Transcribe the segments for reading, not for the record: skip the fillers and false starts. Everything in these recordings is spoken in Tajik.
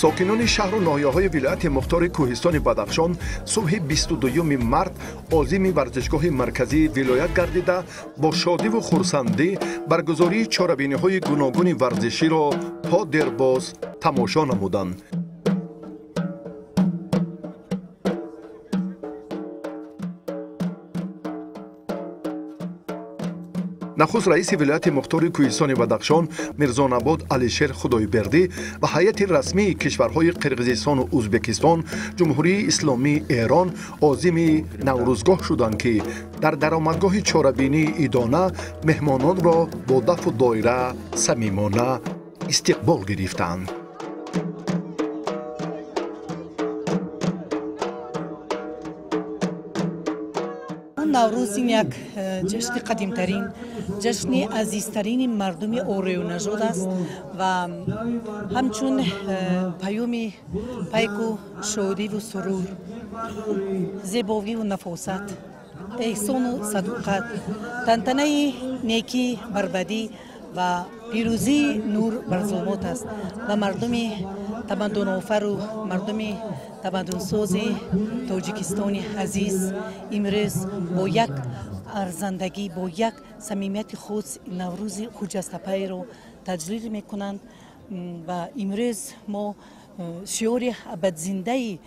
Сокинони шаҳру ноҳияҳои вилояти мухтори Кӯҳистони Бадахшон субҳи 22 март озими варзишгоҳи марказии вилоят гардида, бо шодиву хурсандӣ баргузории чорабиниҳои гуногуни варзиширо то дербоз тамошо намуданд. Нахуст раиси вилояти мухтори Кӯҳистони Бадахшон Мирзонабод Алишер Худойбердӣ ва ҳайати расмии кишварҳои Қирғизистону Ӯзбекистон, Ҷумҳурии Исломии Эрон озими Наврӯзгоҳ шуданд, ки дар даромадгоҳи чорабинии идона меҳмононро бо дафу доира самимона истиқбол гирифтанд. Наврӯз ин як ҷашни қадимтарин, ҷашни азизтарини мардуми ориёнажод аст ва ҳамчун паёми пайку шодиву сурур, зебовиву нафосат, эҳсону садоқат, тантанаи некӣ бар бадӣ ва пирӯзии нур бар зулмот аст ва мардуми тамаддунофару мардуми тамаддунсози Тоҷикистони азиз имрӯз бо як арзандагӣ, бо як самимияти хос Наврӯзи хуҷастапайро таҷлил мекунанд. Ва имрӯз мо шиори абадзиндаи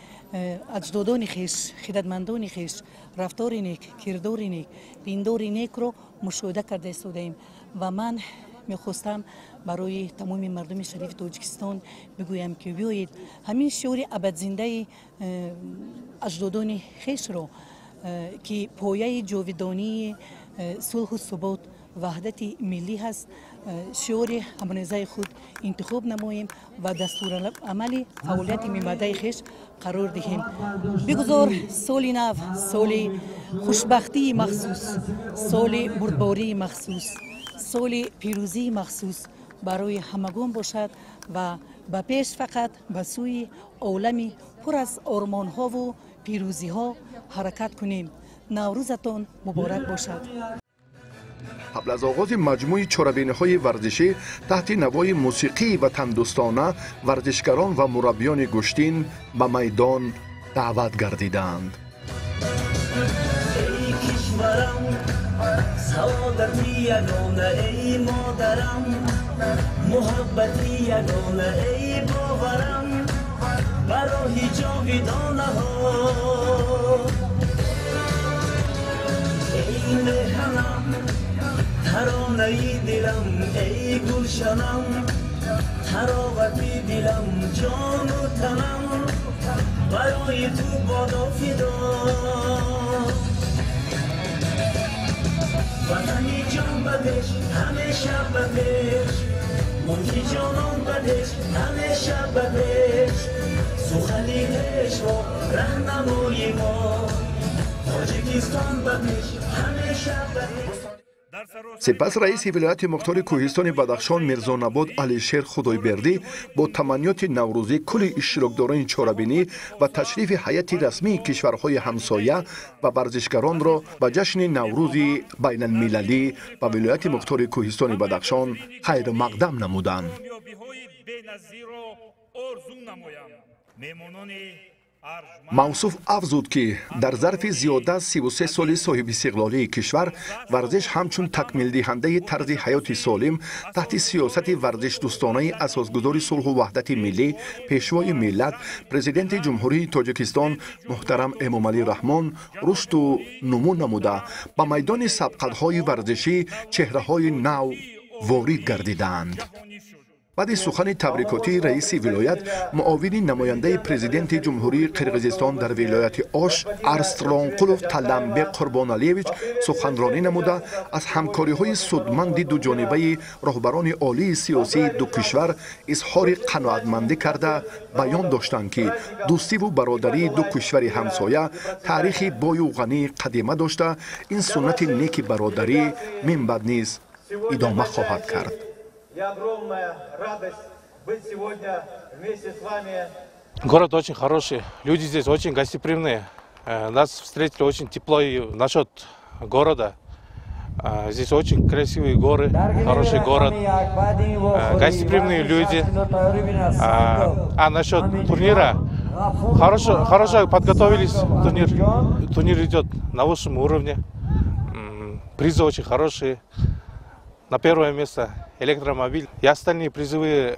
аҷдодони хеш, хидатмандони хеш, рафтори нек, кирдори нек, пиндори некро мушоҳида карда истодаем. Ва ман мехостам барои тамоми мардуми шарифи Тоҷикистон бигӯям, ки биёед ҳамин шиори абадзиндаи аҷдодони хешро, ки пояи ҷовидонии сулҳу субот, ваҳдати миллӣ ҳаст, шиори ҳамрӯзаи худ интихоб намоем ва дастурамали фаъолияти минбаъдаи хеш қарор диҳем. Бигузор соли нав соли хушбахтии махсус, соли бурдбории махсус, соли пирӯзии махсус барои ҳамагон бошад ва ба пеш, фақат ба сӯи олами пур аз ормонҳову пирӯзиҳо ҳаракат кунем. Наврӯзатон муборак бошад. Қабл аз оғози маҷмӯи чорабиниҳои варзишӣ таҳти навои мусиқии ватандӯстона варзишгарон ва мураббиёни гӯштин ба майдон даъват гардиданд. Саодати ягона, эй модарам, муҳаббати ягона, эй боварам, ба роҳи ҷовидонаҳо. Эй меҳанам, таронаи дилам, эй гулшанам, таровати дилам, ҷону танам барои ту бодо фидо. Ватани ҷон ба пеш, ҳамеша ба пеш, мулки ҷонон ба пеш, ҳамеша ба пеш, сухани пешво раҳнамои мо, Тоҷикистон ба пеш, ҳамеша ба пеш. Сипас раиси вилояти мухтори Кӯҳистони Бадахшон Мирзонабод Алишер Худойбердӣ бо таманниёти наврӯзӣ кулли иштирокдорони чорабинӣ ва ташрифи ҳайати расмии кишварҳои ҳамсоя ва варзишгаронро ба ҷашни Наврӯзи байналмилалӣ ба вилояти мухтори Кӯҳистони Бадахшон хайрмақдам намуданд. Мавсуф афзуд, ки дар зарфи зиёда аз 33 соли соҳибистиқлолии кишвар варзиш ҳамчун такмилдиҳандаи тарзи ҳаёти солим таҳти сиёсати варзишдӯстонаи асосгузори сулҳу ваҳдати миллӣ, Пешвои миллат, Президенти Ҷумҳурии Тоҷикистон муҳтарам Эмомалӣ Раҳмон рушду нумӯ намуда, ба майдони сабқатҳои варзишӣ чеҳраҳои нав ворид гардидаанд. Баъди сухани табрикотии раиси вилоят, муовини намояндаи Президенти Ҷумҳурии Қирғизистон дар вилояти Ош Арслонқулов Таламбек Қурбоналиевич суханронӣ намуда, аз ҳамкориҳои судманди дуҷонибаи роҳбарони олии сиёсии ду кишвар изҳори қаноатмандӣ карда, баён доштанд, ки дӯстиву бародарии ду кишвари ҳамсоя таърихи бою ғании қадима дошта, ин суннати неки бародарӣ минбаъд низ идома хоҳад кард. Огромная радость быть сегодня вместе с вами. Город очень хороший, люди здесь очень гостеприимные. Нас встретили очень тепло. И насчет города, Здесь очень красивые горы, хороший город, гостеприимные люди. А насчет турнира, хорошо подготовились. Турнир идет на высшем уровне. Призы очень хорошие. На первое место электромобиль. И остальные призовые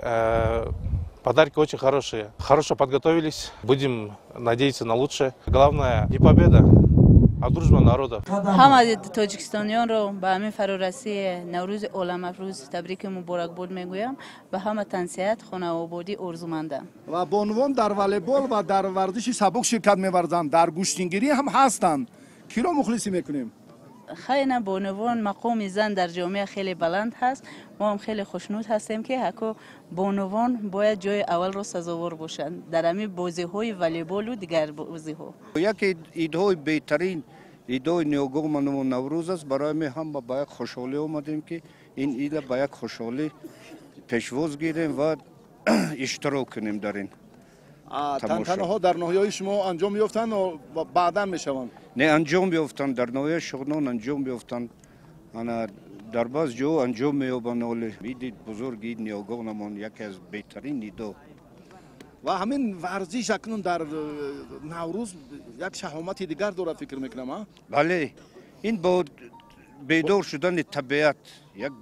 подарки очень хорошие. Хорошо подготовились. Будем надеяться на лучшее. Главное не победа, а дружба народа. Ҳама тоҷикистониёнро ба ҳамин фарорасии Наврӯзи оламафрӯз табрики муборакбод мегӯям, ба ҳама тансиҳат, хонаободӣ орзумандам. Ва бонувон дар волейбол ва дар варзиши сабук ширкат меварзанд, дар гӯштингирӣ ҳам ҳастанд. Киро мухлисӣ мекунем? Хайна, бонувон, мақоми зан дар ҷомеа хеле баланд ҳаст. Мо ҳам хеле хушнуд ҳастем, ки ҳако бонувон бояд ҷои аввалро сазовор бошанд дар ҳамин бозиҳои волейболу дигар бозиҳо. Яке идҳои беҳтарин идҳои ниёгонамон Наврӯз аст. Барои мо ҳама ба як хушҳолӣ омадем, ки ин ида ба як хушҳолӣ пешвоз гирем ва иштирок кунем дар ин. Тантанаҳо дар ноҳияҳои шумо анҷом ёфтанд ва баъдан мешаванд? Не, анҷом ёфтанд, дар ноҳияи Шуғнон анҷом ёфтанд, ана дар баъз ҷо анҷом меёбанд. Оли иди бузурги ид ниёгонамон яке аз беҳтарин идо. Ва ҳамин варзиш акнун дар Наврӯз як шаҳомати дигар дорад, фикр мекунам. Бале, ин бо бедор шудани табиат, як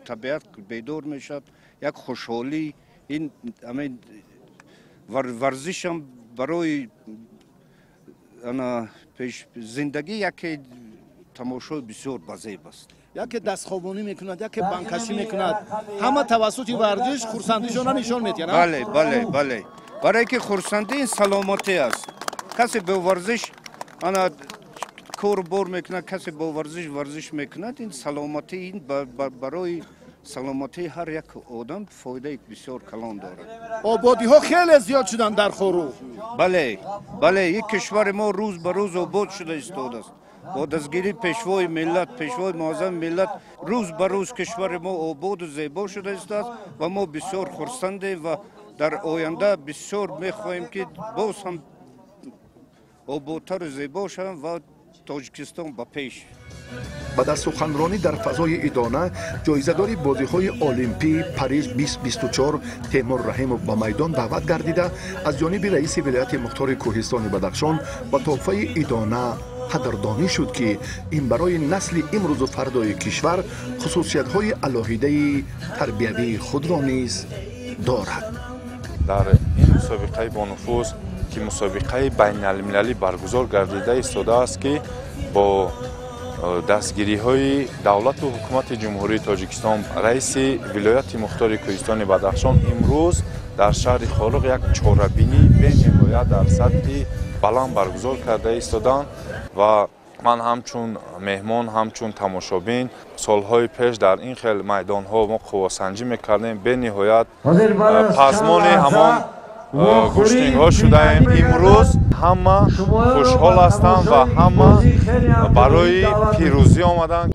табиат бедор мешавад, як хушҳолӣ. Ин ҳамин варзишам барои ана пеш зиндагӣ яке тамошои бисёр базеб аст. Яке дастхобонӣ мекунад, яке банкашӣ мекунад, ҳама тавассути варзиш хурсандишона нишон медиҳанд. Бале, бале, бале, барое ки хурсандӣ ин саломатӣ аст. Касе бо варзиш ана кор бор мекунад, касе бо варзиш варзиш мекунад, ин саломатӣ, ин барои саломатии ҳар як одам фоидаи бисёр калон дорад. Ободиҳо хеле зиёд шуданд дар Хоруғ. Бале, бале, ин кишвари мо рӯз ба рӯз обод шуда истодааст. Бо дастгирии пешвои миллат, пешвои муаззами миллат, рӯз ба рӯз кишвари мо ободу зебо шуда истодааст ва мо бисёр хурсандем ва дар оянда бисёр мехоҳем, ки боз ҳам ободтару зебо шаванд ва Тоҷикистон ба пеш. Баъд аз суханронӣ дар фазои идона, ҷоизадори бозиҳои Олимпии Париж 2024 Темур Раҳимов ба майдон даъват гардида, аз ҷониби раиси вилояти мухтори Кӯҳистони Бадахшон ба тӯҳфаи идона қадрдонӣ шуд, ки ин барои насли имрӯзу фардои кишвар хусусиятҳои алоҳидаи тарбиявии худро низ дорад. Дар ин мусобиқаи бонуфуз, ки мусобиқаи байналмилалӣ баргузор гардида истодааст, ки бо дастгириҳои давлату ҳукумати Ҷумҳурии Тоҷикистон, раиси вилояти мухтори Кӯҳистони Бадахшон, имрӯз дар шаҳри Хоруғ як чорабинии бениҳоят дар сатҳи баланд баргузор карда истоданд ва ман ҳамчун меҳмон, ҳамчун тамошобин, солҳои пеш дар ин хел майдонҳо мо қуввасанҷӣ мекардем, бениҳоят пазмони ҳамон гӯштингҳо шудаем. Имрӯз ҳама хушҳол ҳастанд ва ҳама барои пирӯзӣ омаданд.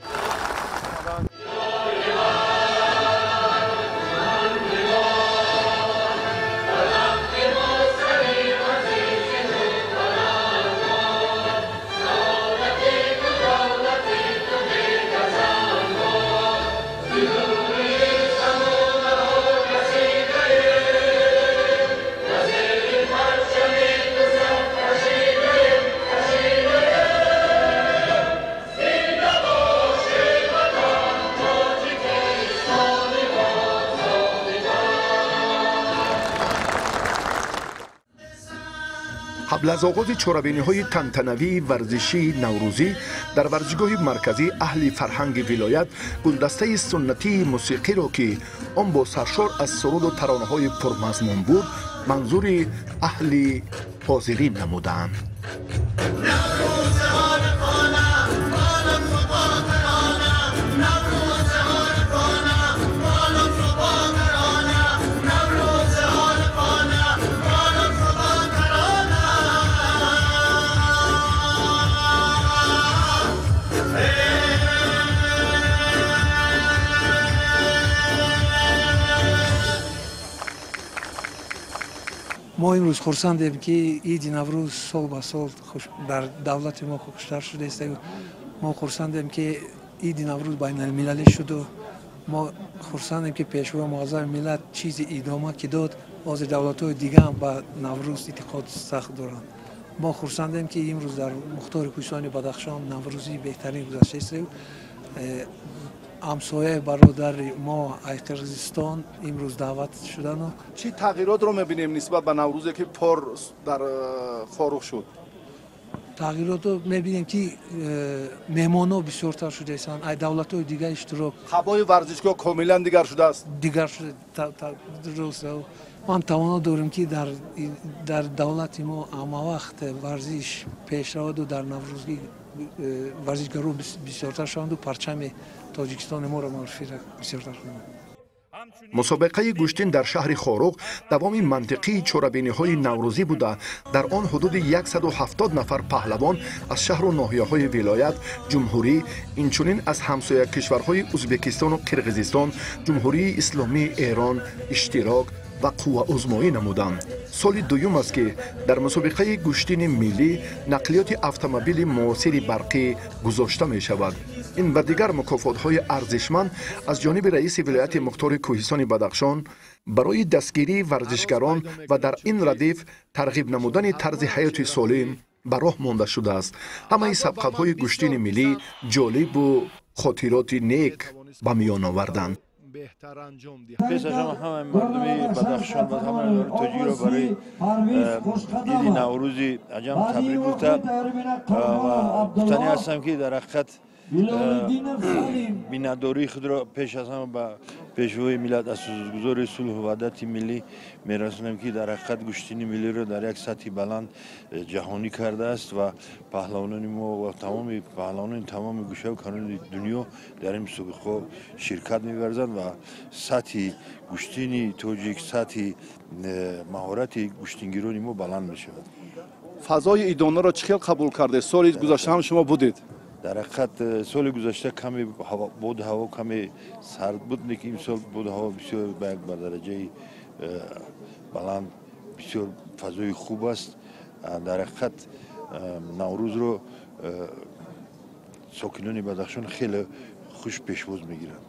Қабл аз оғози чорабиниҳои тантанавии варзишии наврӯзӣ дар варзишгоҳи марказӣ аҳли фарҳанги вилоят гулдастаи суннатии мусиқиро, ки он бо саршор аз суруду таронаҳои пурмазмун буд, манзури аҳли ҳозирин намуданд. Мо имрӯз хурсандем, ки иди Наврӯз сол ба сол дар давлати мо хуштар шудааст. Мо хурсандем, ки Иди Наврӯз байналмилалӣ шуду мо хурсандем, ки Пешвои муаззами миллат чизи идома ки дод. Ҳозир давлатҳои дига ҳам ба Наврӯз эътиқод сахт доранд. Мо хурсандем, ки имрӯз дар Мухтори Кӯҳистони Бадахшон Наврӯзи беҳтарин гузаштаистем. Ҳамсояи бародари мо ай Қирғизистон имрӯз даъват шудану. Чӣ тағйиротро мебинем нисбат ба Наврӯзе, ки пор дар Хоруғ шуд? Тағйиротро мебинем, ки меҳмонҳо бисёртар шудаистанд, ай давлатҳои дига иштирок. Ҳавои варзишгоҳ комилан дигар шудааст. Дигар шуда, дуруст. Ман тавонно дорем, ки дар давлати мо ҳамавақт варзиш пешраваду дар Наврӯзӣ варзишгаро бисёртар шаванду парчами Тоҷикистони моро маъруфира бисёртар кунанд. Мусобиқаи гӯштин дар шаҳри Хоруғ давоми мантиқии чорабиниҳои наврӯзӣ буда, дар он ҳудуди 170 нафар паҳлавон аз шаҳру ноҳияҳои вилоят, ҷумҳурӣ, инчунин аз ҳамсоя кишварҳои Узбекистону Қирғизистон, Ҷумҳурии Исломии Эрон иштирок ва қувваузмоӣ намуданд. Соли дуюм аст, ки дар мусобиқаи гӯштини миллӣ нақлиёти автомобили муосири барқӣ гузошта мешавад. Ин ва дигар мукофотҳои арзишманд аз ҷониби раиси вилояти мухтори Кӯҳистони Бадахшон барои дастгирии варзишгарон ва дар ин радиф тарғиб намудани тарзи ҳаёти солим ба роҳ монда шудааст. Ҳамаи сабқатҳои гӯштини миллӣ ҷолибу хотироти нек ба миён оварданд. Пеш аз ҳама, ҳамаи мардуми Бадахшон ва ҳамаи тоҷикро барои иди Наврӯзи аҷам табрик гуфта ва гуфтанӣ ҳастам, ки дар ҳақиқат миннатдории худро пеш аз ҳама ба Пешвои миллат, асосгузори сулҳу ваҳдати миллӣ мерасонем, ки дар ҳақиқат гӯштини миллиро дар як сатҳи баланд ҷаҳонӣ кардааст ва паҳлавонони мо ва тамоми паҳлавонони тамоми гӯшаву канори дунё дар ин мусобиқаҳо ширкат меварзанд ва сатҳи гӯштини тоҷик, сатҳи маҳорати гӯштингирони мо баланд мешавад. Фазои идонаро чӣ хел қабул кардед? Соли гузашта ҳам шумо будед. Дар ҳақиқат, соли гузашта каме боду ҳаво каме сард буд, лекин имсол боду ҳаво бисёр ба як ба дараҷаи баланд, бисёр фазои хуб аст. Дар ҳақиқат, Наврӯзро сокинони Бадахшон хеле хуш пешвоз мегиранд.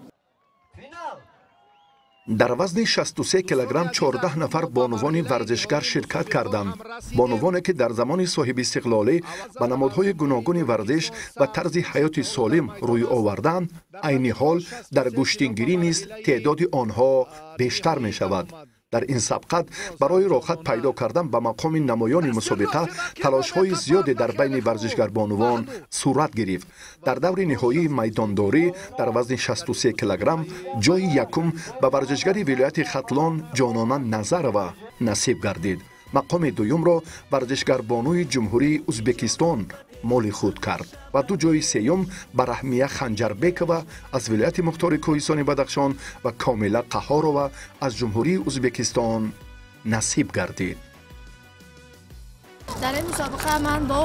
Дар вазни 63 килограмм 14 нафар бонувони варзишгар ширкат карданд. Бонувоне, ки дар замони соҳибистиқлолӣ ба намудҳои гуногуни варзиш ва тарзи ҳаёти солим рӯй оварданд, айни ҳол дар гӯштингирӣ низ теъдоди онҳо бештар мешавад. Дар ин сабқат барои роҳхат пайдо кардан ба мақоми намоёни мусобиқа талошҳои зиёде дар байни варзишгарбонувон сурат гирифт. Дар даври ниҳоии майдондорӣ дар вазни 63 килограмм ҷои якум ба варзишгари вилояти Хатлон Ҷонона Назарова насиб гардид. Мақоми дуюмро варзишгарбонуи Ҷумҳурии Узбекистон моли худ кард ва ду ҷои сеюм ба Раҳмия Ханҷарбекова аз вилояти мухтори Кӯҳистони Бадахшон ва Комила Қаҳорова аз Ҷумҳурии Узбекистон насиб гардид. Дар ин мусобиқа ман бо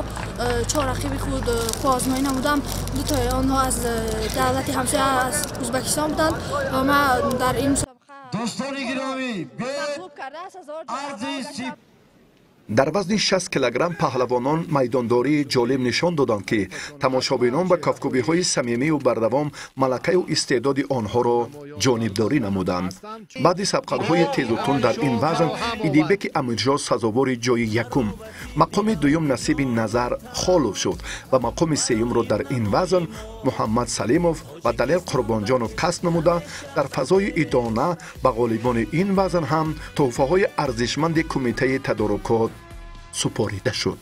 чор рақиби худ қувваозмоӣ намудам. Дутои онҳо аз давлати ҳамсоя, аз Узбекистон буданд ва ман дар ин мусобиқа Дӯстони гиромӣ, мағлуб карда сазовор. Дар вазни 60 килограмм паҳлавонон майдондории ҷолиб нишон доданд, ки тамошобинон ба кафкӯбиҳои самимию бардавом малакаю истеъдоди онҳоро ҷонибдорӣ намуданд. Баъди сабқатҳои тезу тунд дар ин вазн Идибеки Амиржо сазовори ҷои якум, мақоми дуюм насиби Назар Холов шуд ва мақоми сеюмро дар ин вазн Муҳаммад Салимов ва Далер Қурбонҷонов касб намуда. Дар фазои идона ба ғолибони ин вазн ҳам тӯҳфаҳои арзишманди кумитаи тадорукот супорида шуд.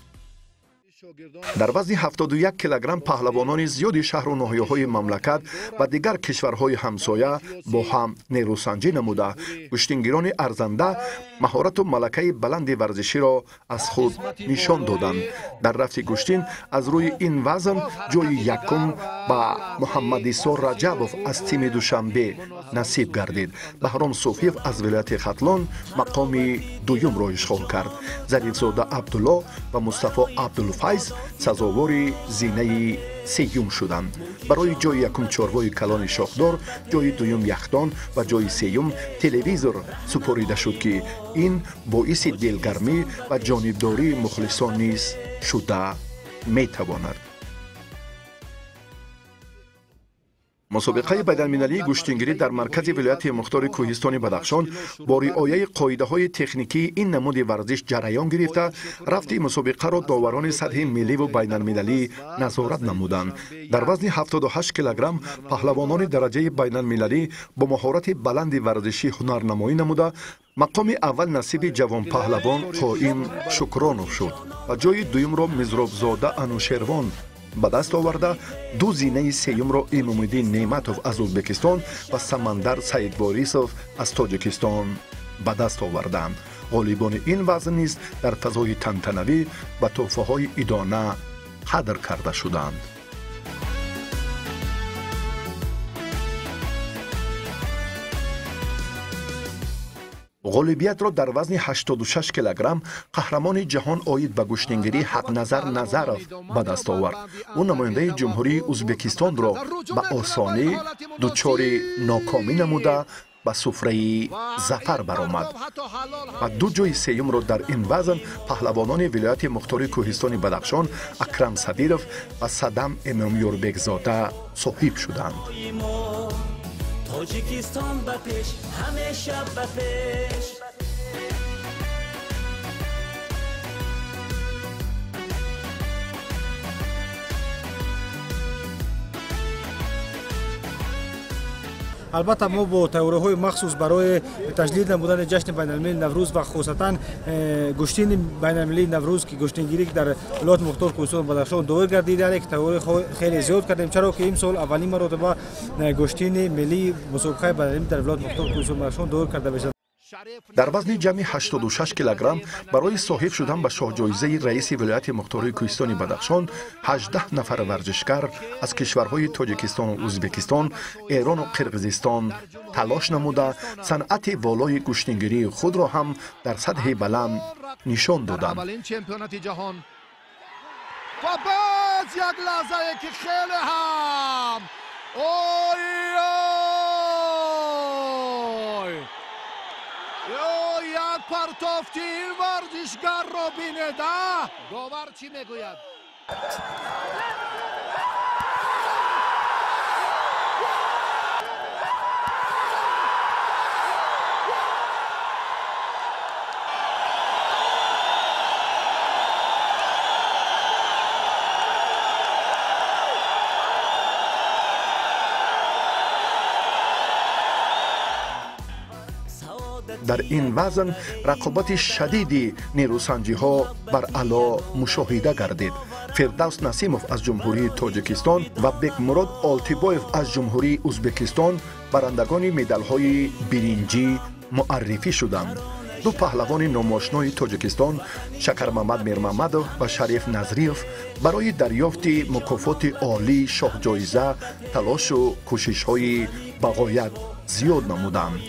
Дар вазни 71 килограмм паҳлавонони зиёди шаҳру ноҳияҳои мамлакат ва дигар кишварҳои ҳамсоя бо ҳам нерӯсанҷӣ намуда, гӯштингирони арзанда маҳорату малакаи баланди варзиширо аз худ нишон доданд. Дар рафти гӯштин аз рӯи ин вазн ҷои якум ба Муҳаммадисо Раҷабов аз тими Душанбе насиб гардид. Баҳром Суфиев аз вилояти Хатлон мақоми дуюмро ишғол кард. Зарифзода Абдулло ва Мустафо Абдулфайз сазовори зинаи сеюм шуданд. Барои ҷои якум чорвои калони шохдор, ҷои дуюм яхдон ва ҷои сеюм телевизор супорида шуд, ки ин боиси дилгармӣ ва ҷонибдории мухлисон низ шуда метавонад. Мусобиқаи байналмилалии гӯштингирӣ дар маркази вилояти мухтори кӯҳистони Бадахшон бо риояи қоидаҳои техникии ин намуди варзиш ҷараён гирифта, рафти мусобиқаро доварони сатҳи милливу байналмилалӣ назорат намуданд. Дар вазни 78 килограмм паҳлавонони дараҷаи байналмилалӣ бо маҳорати баланди варзишӣ ҳунарнамоӣ намуда, мақоми аввал насиби ҷавонпаҳлавон Қоим Шукронов шуд ва ҷои дуюмро Мизробзода Анушервон ба даст оварда, ду зинаи сеюмро Имомиддин Неъматов аз Ӯзбекистон ва Самандар Саидворисов аз Тоҷикистон ба даст оварданд. Ғолибони ин вазн низ дар фазои тантанавӣ ба тӯҳфаҳои идона қадр карда шуданд. Ғолибиятро дар вазни 86 килограмм қаҳрамони ҷаҳон оид ба гӯштингирӣ Ҳақназар Назаров ба даст овард. Ӯ намояндаи Ҷумҳурии Ӯзбекистонро ба осонӣ дучори нокомӣ намуда, ба суфраи зафар баромад ва ду ҷои сеюмро дар ин вазн паҳлавонони вилояти мухтори кӯҳистони Бадахшон Акрам Сабиров ва Садам Эмомёрбекзода соҳиб шуданд. Тоҷикистон ба пеш, ҳамеша ба пеш. Албатта, мо бо тайёриҳои махсус барои таҷлил намудани ҷашни байналмилалии Наврӯз ва хусусатан гӯштини байналмилалии Наврӯз, ки гӯштингирӣ дар вилояти мухтор кӯҳистони Бадахшон доир гардид, яъне ки тайёрӣ хеле зиёд кардем, чаро ки имсол аввалин маротиба гӯштини миллии мусобиқаи байналмилалӣ дар вилояти мухтор кӯҳистони Бадахшон доир карда мешавад. Дар вазни ҷамъи 86 килограмм барои соҳиб шудан ба шоҳҷоизаи раиси вилояти мухтории кӯҳистони Бадахшон 18 нафар варзишгар аз кишварҳои Тоҷикистону Ӯзбекистон, Эрону Қирғизистон талош намуда, санъати волои гӯштингирии худро ҳам дар сатҳи баланд нишон доданд. Ва боз як лаҳзае ки хеле ҳам ой ой, як партофти ин варзишгарро бинед, а довар чӣ мегӯяд? Дар ин вазн рақобати шадиди нерӯсанҷиҳо бар аъло мушоҳида гардид. Фирдавс Насимов аз Ҷумҳурии Тоҷикистон ва Бекмурод Олтибоев аз Ҷумҳурии Ӯзбекистон барандагони медалҳои биринҷӣ муаррифӣ шуданд. Ду паҳлавони номошнои Тоҷикистон Шакармамад Мирмамадов ва Шариф Назриев барои дарёфти мукофоти олии шоҳҷоиза талошу кӯшишҳои бағоят зиёд намуданд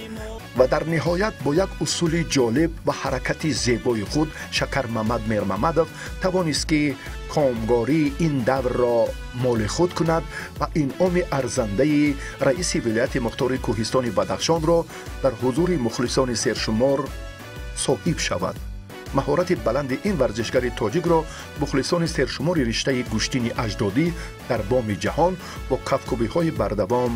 ва дар ниҳоят бо як усули ҷолиб ва ҳаракати зебои худ Шакармамад Мирмамадов тавонист, ки комгории ин даврро моли худ кунад ва инъоми арзандаи раиси вилояти мухтори кӯҳистони Бадахшонро дар ҳузури мухлисони сершумор соҳиб шавад. Маҳорати баланди ин варзишгари тоҷикро мухлисони сершумори риштаи гӯштини аҷдодӣ дар боми ҷаҳон бо кафкӯбиҳои бардавом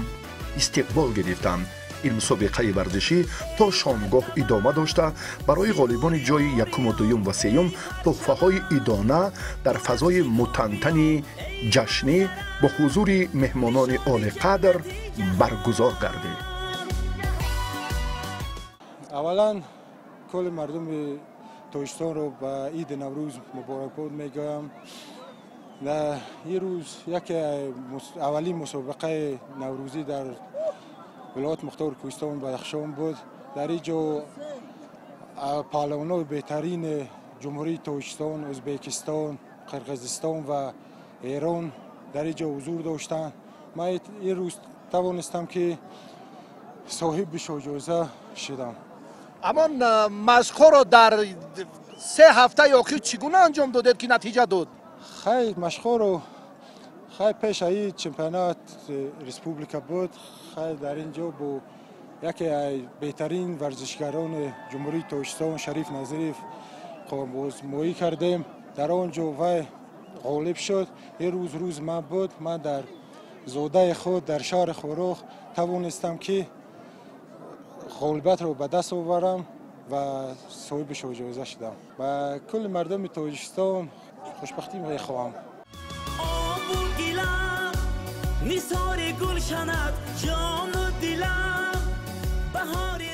истиқбол гирифтанд. Ин мусобиқаи варзишӣ то шомгоҳ идома дошта, барои ғолибони ҷои якуму дуюм ва сеюм тӯҳфаҳои идона дар фазои мутантани ҷашнӣ бо ҳузури меҳмонони олиқадр баргузор гардид. Аввалан, кулли мардуми Тоҷикистонро ба иди Наврӯз муборакбод мегӯям. Дар ин рӯз яке аввалин мусобиқаи наврӯзӣ дар вилояти мухтори кӯҳистони Бадахшон буд. Дар ин ҷо паҳлавонои беҳтарини Ҷумҳурии Тоҷикистон, Ӯзбекистон, Қирғизистон ва Эрон дар ин ҷо ҳузур доштанд. Ман ин рӯз тавонистам, ки соҳиби шоҳҷоиза шудам. Амон машқҳоро дар 3 ҳафтаи охир чӣ гуна анҷом додед, ки натиҷа дод? Хай, машқҳоро хай пеш аз ин чемпионат республика буд. Хай, дар ин ҷо бо яке аз беҳтарин варзишгарони Ҷумҳурии Тоҷикистон Шариф Назириев қобозмоӣ кардем. Дар он ҷо вай ғолиб шуд. Ин рӯз рӯзи ман буд. Ман дар зодаи худ дар шаҳри Хоруғ тавонистам ки ғолибиятро ба даст оварам ва соҳиби шоҳҷоиза шудам. Ба кулли мардуми Тоҷикистон хушбахтӣ мехоҳам. Обу гилам нисори гулшанат ҷону дилам баҳори.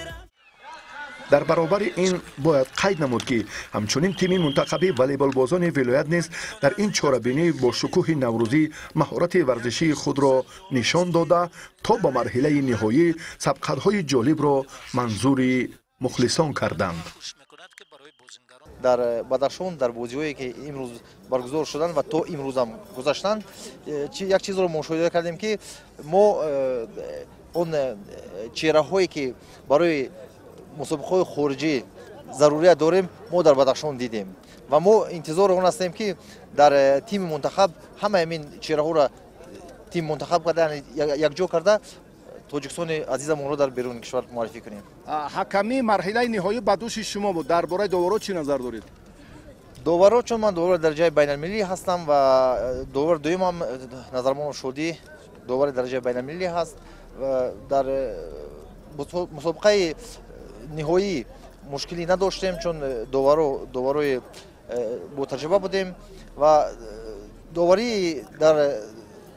Дар баробари ин бояд қайд намуд, ки ҳамчунин тими мунтахаби волейболбозони вилоят низ дар ин чорабинӣ бо шукӯҳи наврӯзӣ маҳорати варзишии худро нишон дода, то ба марҳилаи ниҳоӣ сабқатҳои ҷолибро манзури мухлисон карданд. Дар Бадахшон дар бозиҳое ки имрӯз баргузор шуданд ва то имрӯзам гузаштанд, як чизро мушоҳида кардем, ки мо он чеҳраҳое ки барои мусобиқаҳои хориҷӣ зарурият дорем, мо дар Бадахшон дидем ва мо интизори он ҳастем, ки дар тими мунтахаб ҳамаи ҳамин чеҳраҳоро тим мунтахаб карда, якҷо карда Тоҷикистони азизамонро дар беруни кишвар муаррифӣ кунем. Ҳакамии марҳилаи ниҳоӣ ба дӯши шумо буд. Дар бораи доваро чӣ назар доред? Доваро, чун ман довари дараҷаи байналмилалӣ ҳастам ва довари дуюмам Назармонов Шодӣ довари дараҷаи байналмилалӣ ҳаст. Дар мусобиқаи ниҳоӣ мушкилӣ надоштем, чун доварои ботаҷриба будем ва доварӣ дар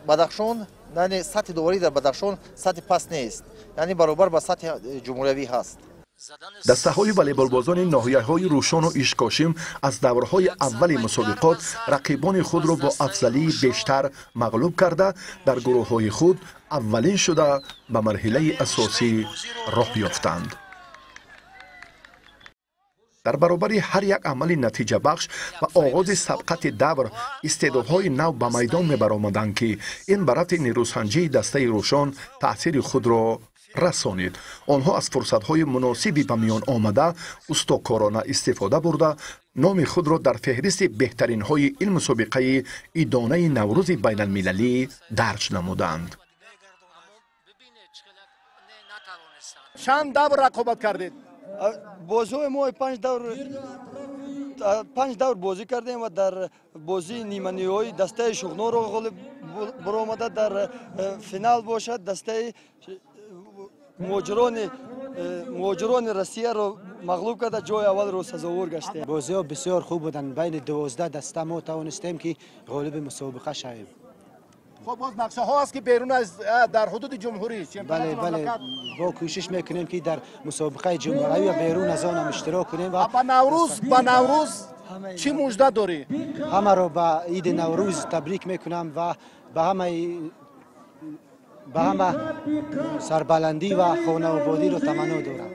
Бадахшон, яъне сатҳи доварӣ дар Бадахшон сатҳи паст нест, яъне баробар ба сатҳи ҷумҳуриявӣ ҳаст. Дастаҳои волейболбозони ноҳияҳои Рӯшону Ишкошим аз даврҳои аввали мусобиқот рақибони худро бо афзалии бештар мағлуб карда, дар гурӯҳҳои худ аввалин шуда ба марҳилаи асосӣ роҳ ёфтанд. Дар баробари ҳар як амали натиҷабахш ва оғози сабқати давр истеъдодҳои нав ба майдон мебаромаданд, ки ин ба рафти нерӯсанҷии дастаи Рӯшон таъсири худро расонид. Онҳо аз фурсатҳои муносиби ба миён омада устокорона истифода бурда, номи худро дар феҳристи беҳтаринҳои ин мусобиқаи идонаи наврӯзи байналмилалӣ дарҷ намуданд. Чанд давр рақобат кардед? Бозиҳои мо панҷ давр бозӣ кардем ва дар бозии ниманиҳоӣ дастаи Шуғнонро ғолиб баромада, дар финал бошад дастаи муҳоҷирони Россияро мағлуб карда, ҷои аввалро сазовор гаштем. Бозиҳо бисёр хуб буданд. Байни 12 даста мо тавонистем, ки ғолиби мусобиқа шавем. Хуб, боз нақшаҳо аст, ки берун аз дар ҳудуди ҷумҳурӣ? Бале, бале, бо кӯшиш мекунем, ки дар мусобиқаи ҷумҳуравӣ ва берун аз он ҳам иштирок кунем. Ба Наврӯз чӣ мужда дорӣ? Ҳамаро ба иди Наврӯз табрик мекунам ва ба ҳама сарбаландӣ ва хонаободиро таманно дорам.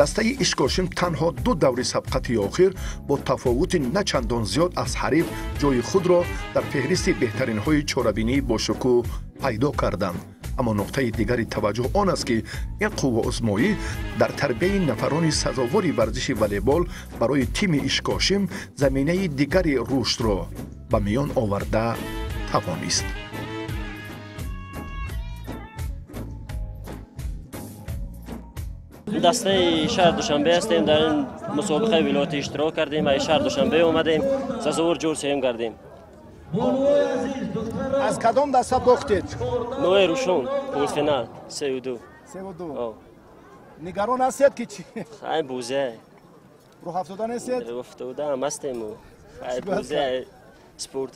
Дастаи Ишкошим танҳо ду даври сабқати охир бо тафовути на чандон зиёд аз ҳариф ҷои худро дар феҳристи беҳтаринҳои чорабинии бошукӯҳ пайдо карданд. Аммо нуқтаи дигари таваҷҷӯҳ он аст, ки ин қувваозмоӣ дар тарбияи нафарони сазовори варзиши волейбол барои тими Ишкошим заминаи дигари рушдро ба миён оварда тавонист. Дастаи шаҳр Душанбе ҳастем. Дар ин мусобиқаи вилоятӣ иштирок кардем ва шаҳр Душанбе омадем, сазовор ҷор сеюм кардем. Аз кадом даста бохтед? Ноҳияи Рӯшон, полуфинал 3-2. 3-2. Нигарон ҳастед ки чӣ? Хай, бозия. Рӯҳафтода нестед? Рӯҳафтода ҳам ҳастем. Хай, бозия спорт.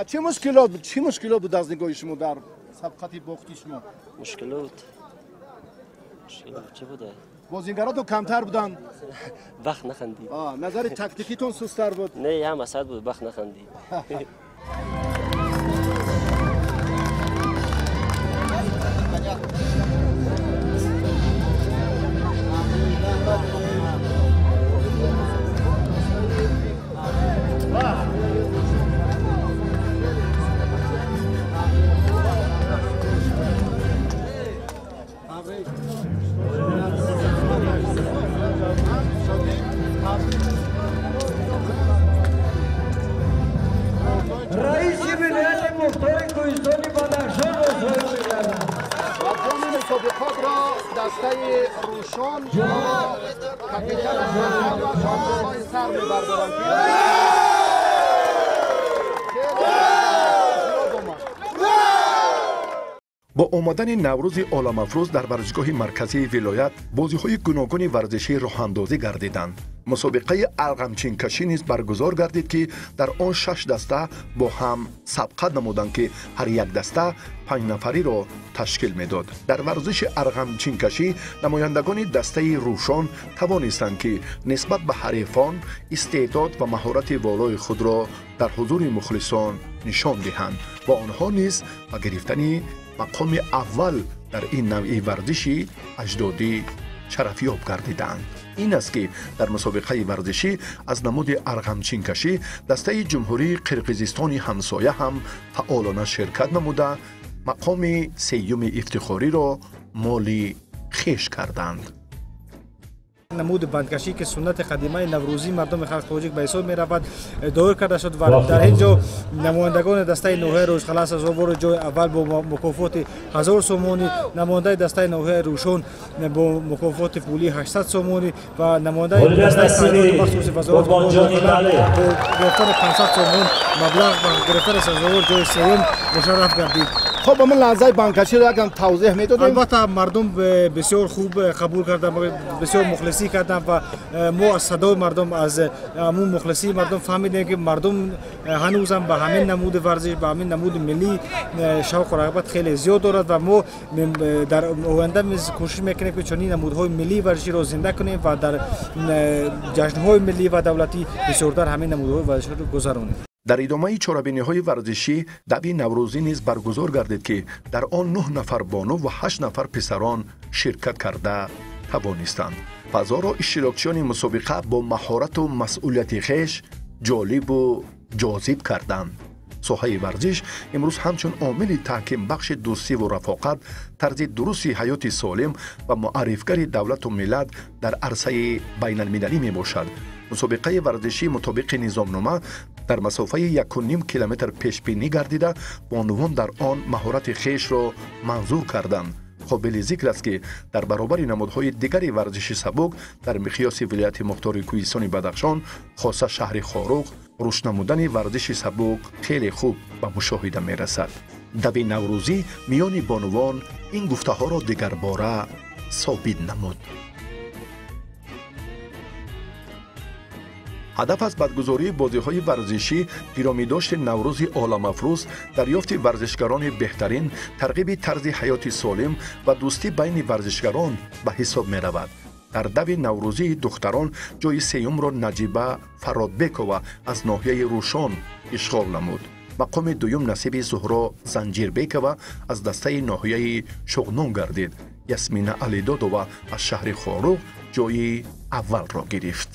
Чӣ мушкилот буд аз нигоҳи шумо дар сабқати бохти шумо? Мушкилот чӣ буда? Бозингаротон камтар буданд. Вақт нахандид. Назари тактикитон сусттар буд? Не, ҳам асад буд, вақт нахандид. Раиси вилояти мухтори Кӯҳистони Бадахшонро соҳиб мегардад. Ва ҷоми мусобиқотро дастаи Рӯшон капитани ва сар мебардоранд. Бо омадани Наврӯзи оламафрӯз дар варзишгоҳи марказии вилоят бозиҳои гуногуни варзишӣ роҳандозӣ гардиданд. Мусобиқаи арғамчинкашӣ низ баргузор гардид, ки дар он 6 даста бо ҳам сабқат намуданд, ки ҳар як даста 5 нафариро ташкил медод. Дар варзиши арғамчинкашӣ намояндагони дастаи Рӯшон тавонистанд, ки нисбат ба ҳарифон истеъдод ва маҳорати волои худро дар ҳузури мухлисон нишон диҳанд ва онҳо низ ба гирифтани мақоми аввал дар ин навъи варзиши аҷдодӣ шарафёб гардиданд. Ин аст, ки дар мусобиқаи варзишӣ аз намуди арғамчинкашӣ дастаи Ҷумҳурии Қирғизистони ҳамсоя ҳам фаъолона ширкат намуда, мақоми сеюми ифтихориро моли хеш карданд. Намуди бандкашӣ, ки суннати қадимаи наврӯзии мардуми халқи тоҷик ба ҳисоб меравад, доир карда шуд ва дар ин ҷо намояндагони дастаи ноҳияи Рӯшқалъа сазовори ҷои аввал бо мукофоти 1000 сомонӣ, намояндаи дастаи ноҳияи Рӯшон бо мукофоти пулии 800 сомонӣ ва намояндаи дастаи махсуси вазорати бо гирифтани 500 сомон маблағ ва гирифтани сазовори ҷои сеюм мушарраф гардид. Хоб, ҳамин лаҳзаи бандкаширо якам тавзеҳ медодем. Албатта, мардум бисёр хуб қабул карданд, бисёр мухлисӣ карданд ва мо аз садои мардум, аз ҳамун мухлисии мардум фаҳмидем, ки мардум ҳанӯзам ба ҳамин намуди варзиш, ба ҳамин намуди миллӣ шавқу рағбат хеле зиёд дорад ва мо дар оянда кӯшиш мекунем, ки чунин намудҳои миллии варзиширо зинда кунем ва дар ҷашнҳои миллӣ ва давлатӣ бисёртар ҳамин намудҳои варзиширо гузаронем. Дар идомаи чорабиниҳои варзишӣ дави наврӯзӣ низ баргузор гардид, ки дар он 9 нафар бону ва 8 нафар писарон ширкат карда тавонистанд. Фазоро иштирокчиёни мусобиқа бо маҳорату масъулияти хеш ҷолибу ҷозиб карданд. Соҳаи варзиш имрӯз ҳамчун омили таҳкимбахши дӯстиву рафоқат, тарзи дурусти ҳаёти солим ва муаррифгари давлату миллат дар арсаи байналмилалӣ мебошад. Мусобиқаи варзишӣ мутобиқи низомнома дар масофаи 1,5 километр пешбинӣ гардида, бонувон дар он маҳорати хешро манзур карданд. Қобили зикр аст, ки дар баробари намудҳои дигари варзиши сабук дар миқёси вилояти мухтори Кӯҳистони Бадахшон, хоса шаҳри Хоруғ, рушд намудани варзиши сабук хеле хуб ба мушоҳида мерасад. Дави наврӯзӣ миёни бонувон ин гуфтаҳоро дигарбора собит намуд. Ҳадаф аз баргузории бозиҳои варзишӣ гиромидошти Наврӯзи оламафрӯз, дарёфти варзишгарони беҳтарин, тарғиби тарзи ҳаёти солим ва дӯстӣ байни варзишгарон ба ҳисоб меравад. Дар дави наврӯзии духтарон ҷои сеюмро Наҷиба Фародбекова аз ноҳияи Рӯшон ишғол намуд. Мақоми дуюм насиби Зуҳро Занҷирбекова аз дастаи ноҳияи Шуғнон гардид. Ясмина Алидодова аз шаҳри Хоруғ ҷои аввалро гирифт.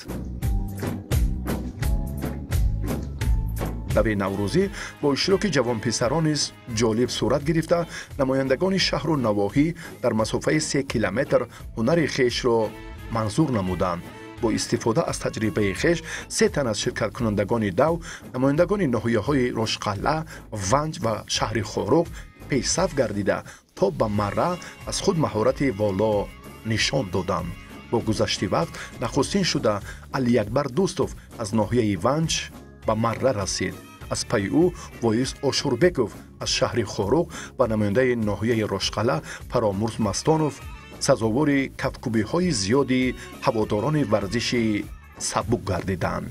Дави наврӯзӣ бо иштироки ҷавонписарон низ ҷолиб сурат гирифта, намояндагони шаҳру навоҳӣ дар масофаи 3 километр ҳунари хешро манзур намуданд. Бо истифода аз таҷрибаи хеш 3 тан аз ширкаткунандагони дав, намояндагони ноҳияҳои Рошқалъа, Ванҷ ва шаҳри Хоруғ пешсаф гардида, то ба марра аз худ маҳорати воло нишон доданд. Бо гузашти вақт нахустин шуда Алиакбар Дӯстов аз ноҳияи Ванҷ ба марра расид. Аз пайи ӯ Воиз Ошурбеков аз шаҳри Хоруғ ва намояндаи ноҳияи Рошқалъа Фаромурз Мастонов сазовори кафкӯбиҳои зиёди ҳаводорони варзиши сабук гардиданд.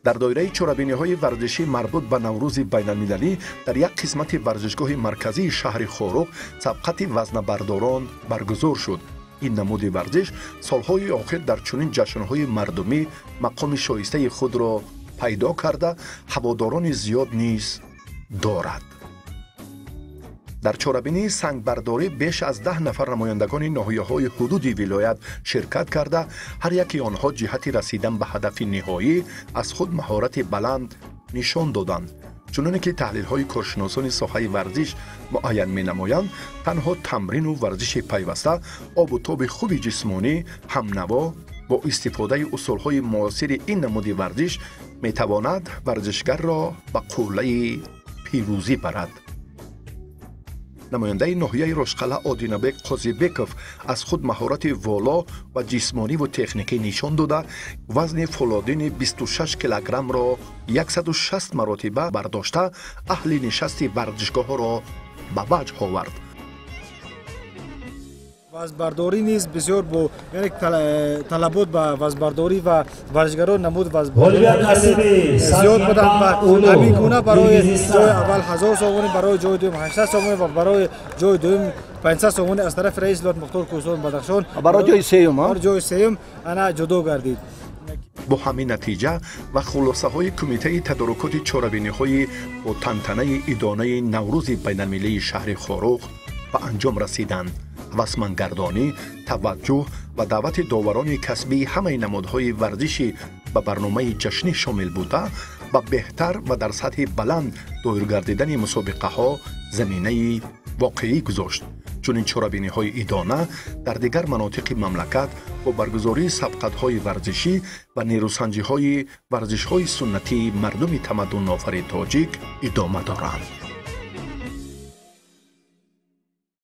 Дар доираи чорабиниҳои варзишӣ марбут ба Наврӯзи байналмилалӣ дар як қисмати варзишгоҳи марказии шаҳри Хоруғ сабқати вазнабардорон баргузор шуд. Ин намуди варзиш солҳои охир дар чунин ҷашнҳои мардумӣ мақоми шоистаи худро пайдо карда, ҳаводорони зиёд низ дорад. Дар чорабинии сангбардорӣ беш аз 10 нафар намояндагони ноҳияҳои ҳудуди вилоят ширкат карда, ҳар яки онҳо ҷиҳати расидан ба ҳадафи ниҳоӣ аз худ маҳорати баланд нишон доданд. Чуноне ки таҳлилҳои коршиносони соҳаи варзиш муайян менамоянд, танҳо тамрину варзиши пайваста, обу тоби хуби ҷисмонӣ, ҳамнаво бо истифодаи усулҳои муосири ин намуди варзиш метавонад варзишгарро ба қуллаи пирӯзӣ барад. Намояндаи ноҳияи Рошқалъа Одинабек Қозибеков аз худ маҳорати воло ва ҷисмониву техникӣ нишон дода, вазни фолодини 26 килограммро 160 маротиба бардошта, аҳли нишасти варзишгоҳро ба ваҷҳ овард. Вазнбардорӣ низ бисёр бо яъне талабот ба вазнбардорӣ ва варзишгарон намуд вазнбардорӣ зиёд буданд ва ҳамин гуна барои ҷои аввал 1000 сомонӣ, барои ҷои дуюм 800 сомонӣ ва барои ҷои дуюм 500 сомонӣ аз тарафи раиси вилояти мухтори кӯҳистони Бадахшон барои ҷои сеюм, барои ҷои сеюм ана ҷудо гардид. Бо ҳамин натиҷа ва хулосаҳои кумитаи тадорукоти чорабиниҳои бо тантанаи идонаи Наврӯзи байналмилалии шаҳри Хоруғ ба анҷом расиданд. Ҳавасмандгардонӣ, таваҷҷӯҳ ва даъвати доварони касбии ҳамаи намудҳои варзиши ба барномаи ҷашнӣ шомил буда, ба беҳтар ва дар сатҳи баланд доир гардидани мусобиқаҳо заминаи воқеӣ гузошт. Чунин чорабиниҳои идона дар дигар манотиқи мамлакат бо баргузории сабқатҳои варзишӣ ва нерӯсанҷиҳои варзишҳои суннатии мардуми тамаддунофари тоҷик идома доранд.